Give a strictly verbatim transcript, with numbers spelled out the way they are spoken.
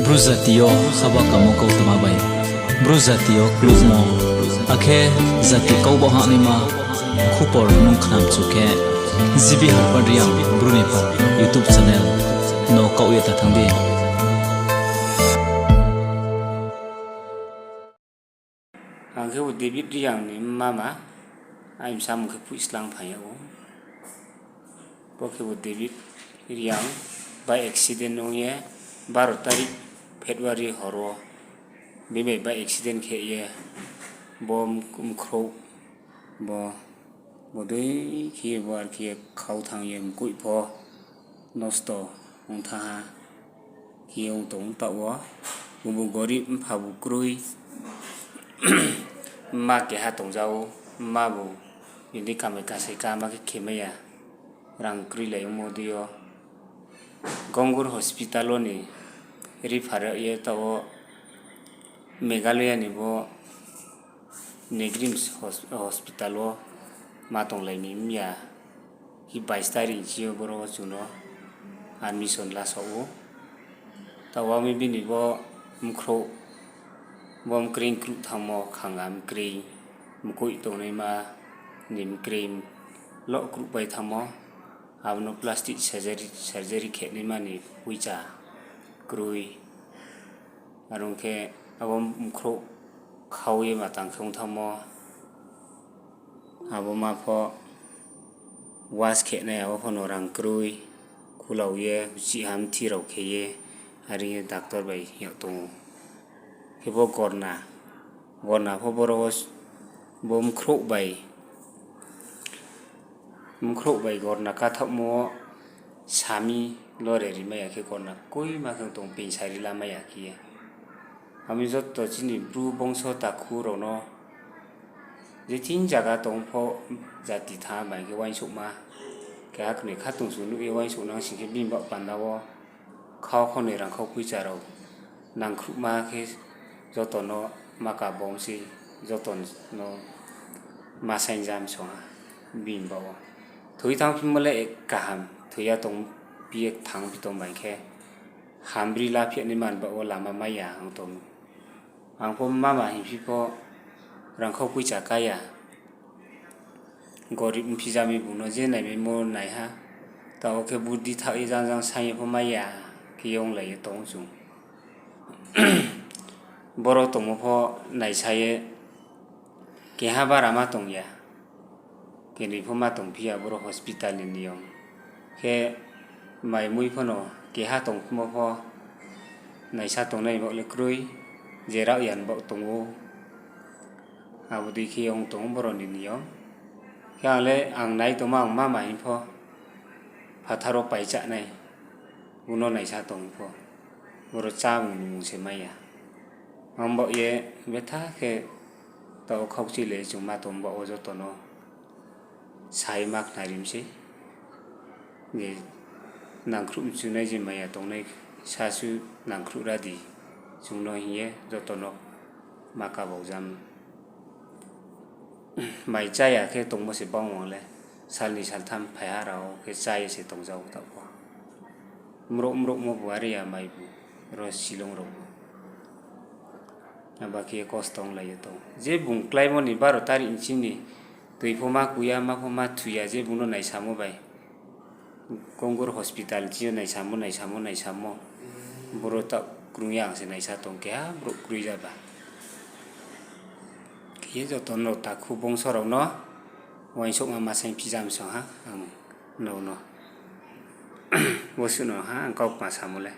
Bru jati yo haba kamo kautma bai, Bru jati yo klukmo, akhe jati kau ba hahnaima khupor nung khnamchu khe, G B Harpad Reang Bru ni pha YouTube channel no kaoh ye ta thanng di. Ang khebu David Reang ni mama, aini bsa mung khe Phuhslang phai yag ou. Bo khebu David Reang by accident ong ye baro tarik February hor wo bini bai by accident khe ye bo mkhrouh bo bodei khe ye bo ar khe ye khau thanng ye mkoih pho nosto ong thanng ha khe ye ong tong taoh wo. Bungbu gorib, mphabu kroi, mma keha tongja ou, mmabu bini kamai kasai kama khe khemai ya, rang kroilai ongmo dei yo. Gongur hospital wo ni refer yag ye taoh wo Meghalaya ni bo Negrims hos-, hospital wo ma tonglai ni mya khe bais tarik ni sing yo boro wo chung no admission lasao ou. Taoh wo mi bini bo mkhrouh bo mkreing kruh thanngmo khanga mkreing, mkoih tongnaima ni mkreing loh kruh pai thanngmo, abo no plastic surgery, surgery khenaima ni poicha kroi. Are ong khe abo mkhrouh khau ye ma tang khe ong thanngmo, abo ma pho wash khenai, abo pho no rang kroi, khulau ye uchih ha mthi rao khe ye, are ye doctor bai yag tong ou. Khe bo gorna, gorna pho boro wo s-, bo mkhrouh bai, mkhrouh bai gorna kathaohmo wo sami lore rimai ya khe gorna koima khe tong peingsa ri lamai ya khe ye. Ami joto chini Bru bongso takhu rao no je thing zaga tong pho jati tha bai khe uaingsouhma. Keha knoi khatungsung nuh ye uaingsouhnang sing khe bini baoh panda wo khau khau ni rangkhau poicha rao nangkhruhma khe joto no ma kabom se, joto no ma saingjam song ha bini baoh wo. Thoi thanngphimo le kaham, thoi ya tong phi ye thanngphi tong bai khe, hambri laphi naima ni baoh wo lama mai ya ang tong. Ang pho mama hingphi pho rangkhau poicha kái ya. Gorib mphi jami bung no je naimaimo nai ha. Taoh khe buddi thaoh ye jang jang saing ye pho mai ya khe ye onglai ye tong ou chung. Boro tongmo pho naisa ye keha bara ma tong ya. Kenoi pho ma tongphi ya boro hospital ni niyom. Khe mai mui pho no keha tongphimo pho naisa tongnai baoh le kroi, je rao ya ni baoh tong ou. Abo dei khe ong tong ou boro ni niyom. Khe ang le ang nai tongma ang mama hing pho phathar wo paicha nai, bung no naisa tong pho. Boro chámung nungmung se mai ya. Ang baoh ye betha khe taoh khaukchoi le chung ma tong baoh wo joto no sai ma khnari mi sei. Je nangkhruh mchunai je maya tongnai sasu nangkhruh ra di chung no hing ye joto no ma kabau jam. Mai chá ya khe tongmo se bangmo le, sal ni sal tham phai ha rao khe chá ye se tongja ou taoh pho. Mrouh mrouhmo bu are ya mai bu, ro Shillong rao bu. Aba khe kosto onglai ye tong. Je bung kláimo ni baro tarik ni chini tui pho ma ku ya, ma pho ma thu ya, je bung no naisamo bai. Kongur hospital chini yo naisamo, naisamo, naisamo. Boro taoh krung ya ang se naisa tong khe ha, brouh kroi jaba. Khe ye joto no takhu bongso rao no uaingsouhma ma saing phi jam song ha ang nrao no. Bo suh no ha ang kau kma samo le.